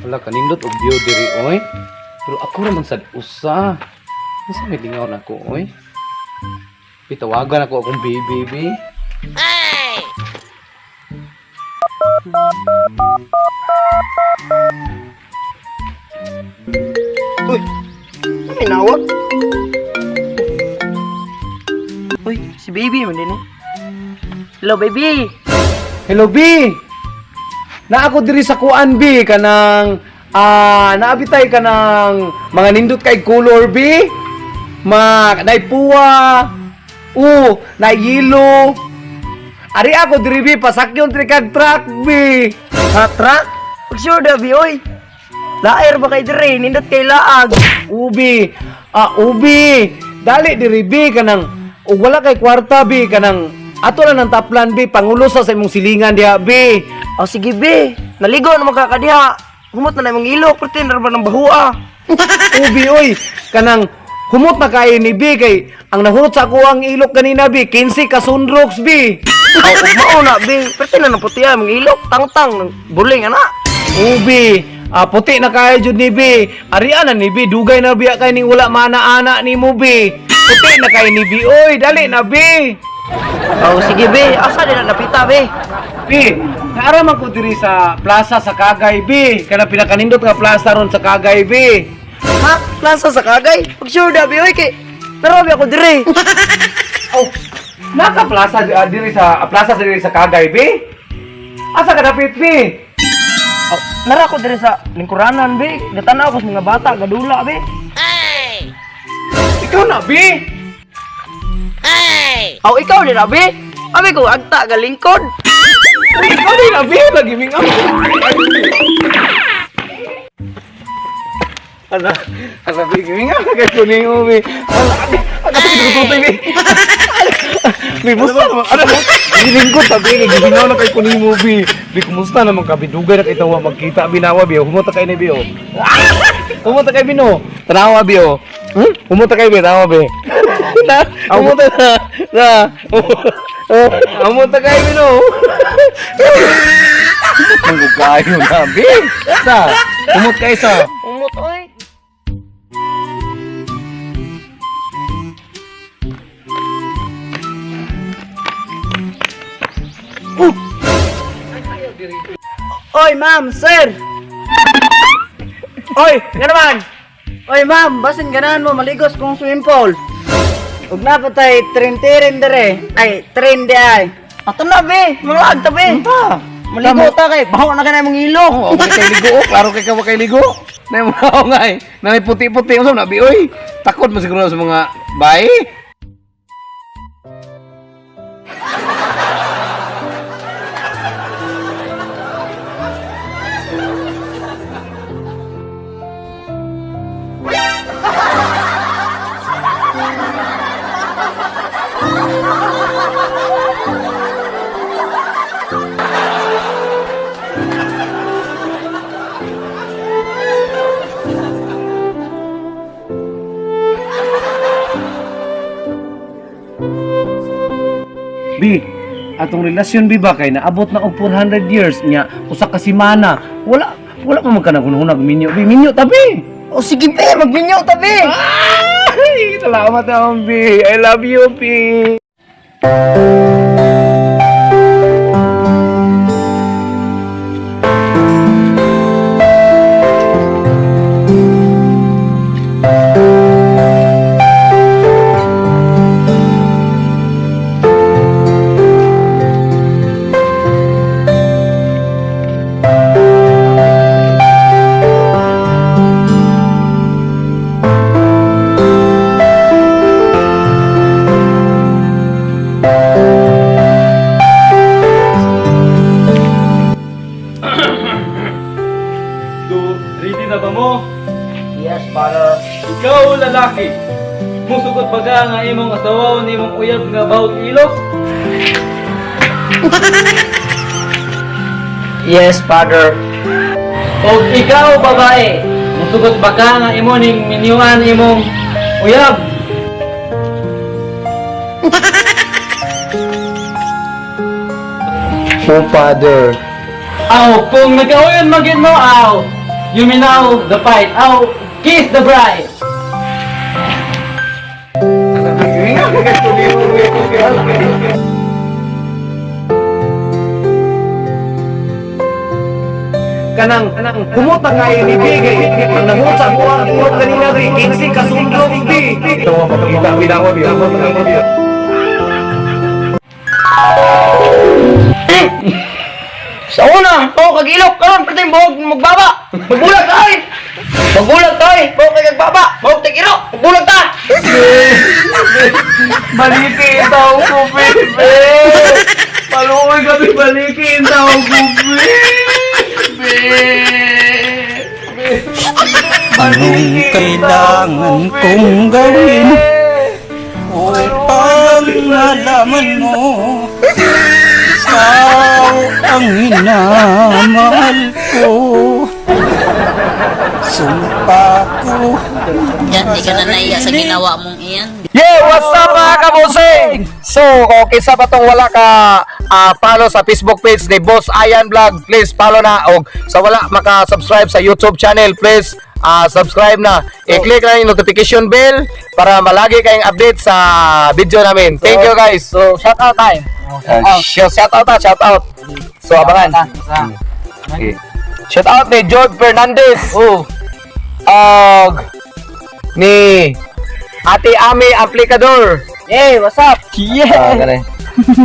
Wala kanindot og view diri oy. Pero ako ra man sad usa. Unsa may lingaw nako oy? Pitawagan ako akong baby, baby. Uy, ano nawag? Uy, si baby man din eh. Hello, baby! Hello B. Na ako diri sa kuan B kanang naabitay kanang mga nindot kay color B. Ma naipuwa. U, naiyilo. Ari ako diri B pasakyon diri kag truck B. Ha, truck? Pag sure da, bi, oy. Laer ba kay dire? Nindot kay laag. Ubi. Ah, ubi. Dali diri B kanang ug wala kay kwarta B kanang ato na ng taplan B pangulo sa imong silingan diha B. O sige, bi. Naligo na magkakadiha. Humot na na imong ilok, pretender ba ng bahua? Ubi oy kanang humot na kay ni B kay ang nahurot sa ako ang ilok kanina B 15 ka sunrox B. Aw, ugmao na, bi. Pretender na puti imong ilok. Tangtang, ng buling, ana. Ubi, puti na kayo jud ni B. Arian na ni B, dugay na biya kay ning wala mana-ana ni mo B. Puti na kay ni B oy, dali na B. O sige, bi. Asa din na napita, bi? B, naara man ko diri sa plaza sa Kagay B. Kana pinakanindot nga plaza ron sa Kagay B. Ha? Plaza sa kagay? Pag sure da, bi, oy, kay narabi ako dire. Oh, naka plaza diri sa plaza sa diri sa Kagay B. Asa ka dapit B? Oh, nara ko dire sa lingkuranan, bi. Gatanaw ko sa mga bata, gadula, bi. Ikaw na B. Aw, ikaw din, abi. Abi ko agta galingkod. Uy, ikaw din na B, lagi mingaw. Ala, ala B, gimingaw na kay kuning mo B. Ala, ala, ala, B. B, musta naman? Ano? Gilingkod ta B, gimingaw na kay kuning mo B. B, kumusta naman ka B? Dugay na kay tawa magkita B nawa B. Humuta kay ni B oh. Humuta kay B no. Tanawa B oh. Hmm? Humuta kay B, tanawa B. Na, humuta na. Na. Humuta kay B no. Ang kayo na, B. Sa, humot kay sa. Umot oy. Oy, ma'am, sir. Oy, nga naman. Oy, ma'am, basin ganahan mo maligos kung swimming pool. Ug na pa tay tren dere. Ay, tren di ay. Ato na be, manglaag ta be. Maligo ta kay baho na kanay mong ilong. Oo, kay kay ligo, oh. Klaro kay ka kay ligo. Nay mo nga eh. Nanay puti-puti unsa na bi oy. Takot mo siguro sa mga bay. Bi, atong relasyon bi ba kay naabot na og 400 years nya usa ka semana. Wala wala pa man ka naghunhunag minyo bi. Minyo ta bi. O sige be, magminyo ta be. Ay, salamat naman bi. I love you bi. Do, ready na ba mo? Yes, father. Ikaw lalaki, musugot ba ka nga imong asawa o imong uyab nga bahog ilok? Yes, father. O ikaw babae, musugot ba ka nga imo ning minyuan imong uyab? Oh, father. Aw, kung nagauyon magin mo, aw, You may now the fight. Oh, kiss the bride. Gimingaw na kay ko nimo, bi. Kanang kumuta kayo ni Bigay ang nangusa mo ang ulo kanina bi 15 kasundong bi. Ito kita bidawa bi. Sa una, oh kag ilok karon perting buhok magbaba. Magbulag ka oy. Magbulag ta oy, buhok kay kagbaba. Buhok tag iro, magbulag ta. Baliki daw ko, bebe. Paluoy kami, baliki daw ko, bebe. Anong kailangan kong gawin upang malaman mo ikaw ang minamahal ko? Sumpa ko. Yan, di ka na naiya sa ginawa mong iyan. Yeah, what's up, mga kabusing? So, okay sa batong wala ka follow sa Facebook page ni Boss Ayan Vlog, please follow na. Og sa wala maka-subscribe sa YouTube channel, please subscribe na. I-click na yung notification bell para malagi kayong update sa video namin. Thank you, guys. So, shout out time. Shout out, shout out. So, abangan. Okay. Shout out ni George Fernandez. Oh, Og ni Ate Ami Aplicador. Hey, what's up? Yeah. Ganun.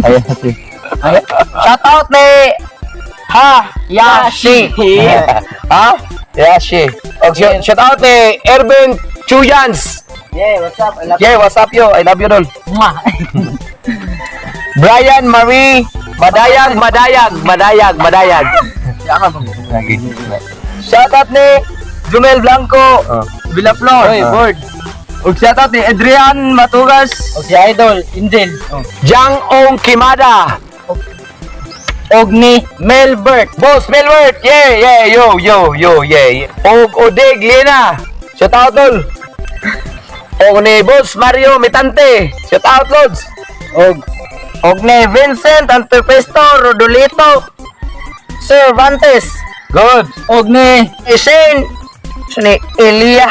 Ayan, ate. Shout out ni Ha Yashi. Ha? Yashi. Og shout out ni Ervin Chuyans. Yeah, what's up? I love Yeah, what's up, yo? I love you, dol. Mwah. Brian Marie Madayag, Madayag, Madayag, Madayag. Shout out ni Jumel Blanco, Villaflor. Oy, board. Ug shout out ni Adrian Matugas. O si Idol, Angel. Jang Ong Kimada. Og ni Melbert. Boss Melbert. Yeah, yo, yo, yo, yeah. Og Odeg Lena. Shout out, dol. Og ni Boss Mario Mitante. Shout out, lods. Og ni Vincent Antepesto Rodolito Cervantes. Good. Og ni Shane ni Elia.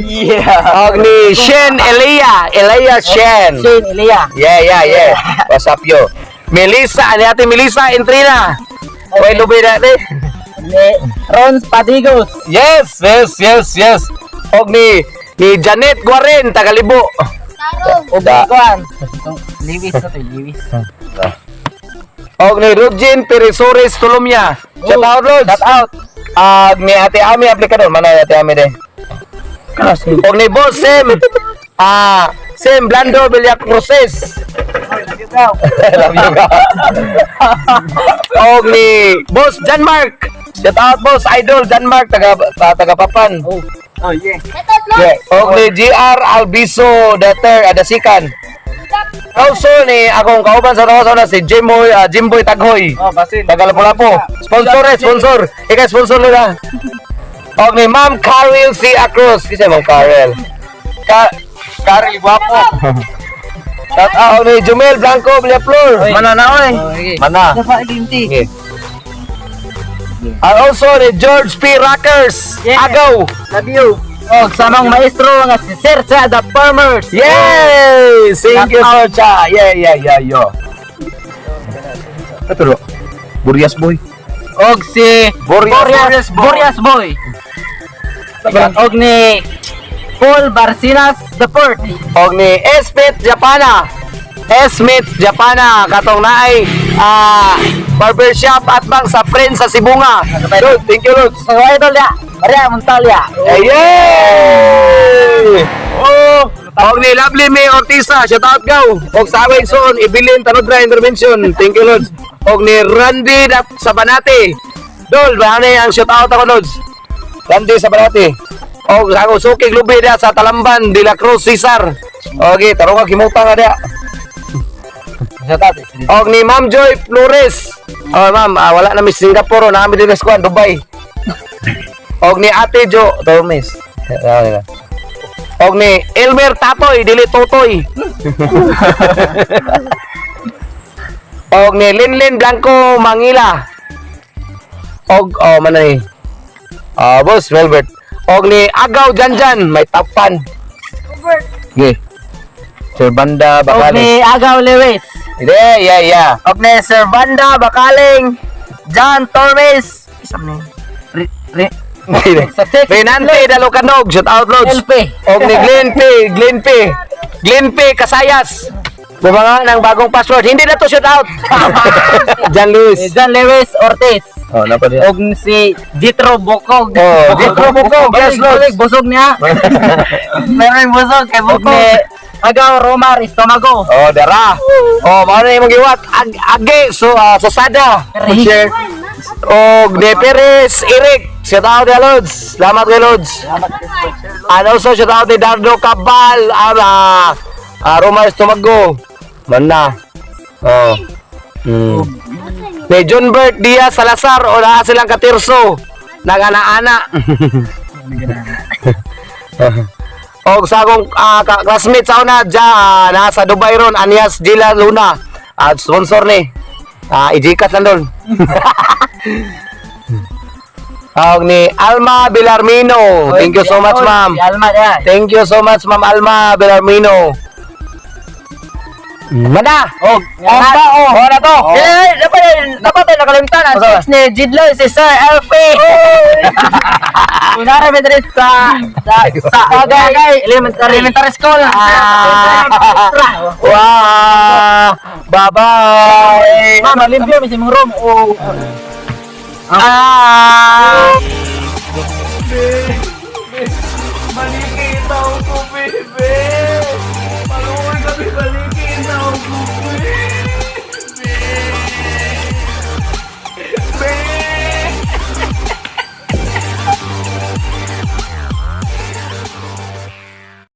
Yeah. Og ni Shen Elia. Elia Shen. Shane Elia. Yeah. What's up, yo? Melissa, ano ate Melissa Entrena. Okay, lubi na ate. Ni Ron Padigos. Yes. Og ni Janet Guarin, Tagalibo. Tarong! Og Da. ni Kuan. Lewis na to, Lewis. Og ni Rugin Peresores Tolomia. Shout out, Lods. Shout out. Ag ni Ate Ami aplikador, mana Ate Ami de. Og ni Boss Sem. Sem Blando Villacruces. Love you, bro. Og ni Boss John Mark. Shout out, Boss Idol John Mark, taga Papan. Oh yeah. Ito, Lord! Yeah. Og ni GR Albiso the third Adasikan. Also ni akong kauban sa tawa na si Jimboy, Jimboy Taghoy. Oh, basin. Taga Lapu-Lapu. Sponsor eh, sponsor. Ikaw sponsor nila. Og ni Ma'am Carol C. Acruz. Kasi Ma'am Carol. Carol Guapo. Shout out ni Jumel Blanco Villaflor. Mana na oy. Oh, sige. Mana. Okay. And also ni George P. Rockers. Yeah. Agaw. Love you. Og sa among maestro nga si Sir Cha the Farmers. Yay! Thank you, Sir Cha. Yeah, yo. Ito do. Burias boy. Og si Boreas. Boreas Boreas Boy. Og ni Paul Barcinas the Fourth. Og ni Esmith Japana. Esmith Japana katong naay barbershop at bang sa Prince sa Sibunga. Lord, thank you, Lord. Sa idol ya. Maria Montalia. Hey, yay! Oh, og ni Lovely May Ortiza, shout out gaw. Og sa away soon, Ibilin Tanodra Intervention. Thank you, Lord. Og ni Randy Sabanati. Dol, bahani ang shout out ako, Lods. Randy Sabanati. Og sa ako suki lubi dia sa Talamban, De La Cruz, Cesar. Okay, tarong ka kimuta ka dia. Shout out. Og ni Ma'am Joy Flores. Oh, ma'am, wala na miss Singapore, na kami din sa kuan, Dubai. Og ni Ate Jo Tormes. Og ni Elmer Tatoy, dili Totoy. Og ni Linlin Blanco Mangila. Og oh manay. Ah, boss Wilbert. Og ni Agaw Janjan, may top fan. Okay. Sir Banda Og Bakaling. ni Agaw Lewis. Yeah. Og ni Sir Banda Bakaling, John Torres. Isam ni. Re, re, Renante Dalucanog, shout out Lods. LP. Og ni Glenn P, Glenn P. Glenn P Kasayas. Bumanga ng bagong password. Hindi na to shout out. John Lewis. Ni John Lewis Ortiz. Oh, napa diya. Og si Jitro Bokog. Oh, Jitro Bokog, yes, Balik, Lods. balik, busog niya. Meron yung busog kay Og Bukog. ni Agaw Romar Estomago. Oh, dara. Oh, mao na imong giwat. Age so Susada. Share. Og ni Perez Eric. Shout out kay Lods. Salamat kay Lods. And also shout out ni Dardo Cabal. Romar Estomago. Man na. Oh. Ni John Bert Diaz Salazar o naa silang katirso. Nagana-ana. Og sa akong classmate sa una dya, nasa Dubai ron, Anias Gila Luna. At sponsor ni. I-Gcash lang doon. Og ni Alma Villarmino. Thank you so much, ma'am. Si Alma niya. Thank you so much, Ma'am Alma Villarmino. Mana? Og Og ba, oh. Oh, na to. Eh, dapat dapat ay nakalimtan ang Asa? text ni Jidloy si Sir LP. Kunara mi diri sa Tagay Elementary Elementary School. Ah. Wow. Bye-bye. Ma'am, limpyo mi sa imong room o Ah. Manikita ko, bebe. Paluoy kami.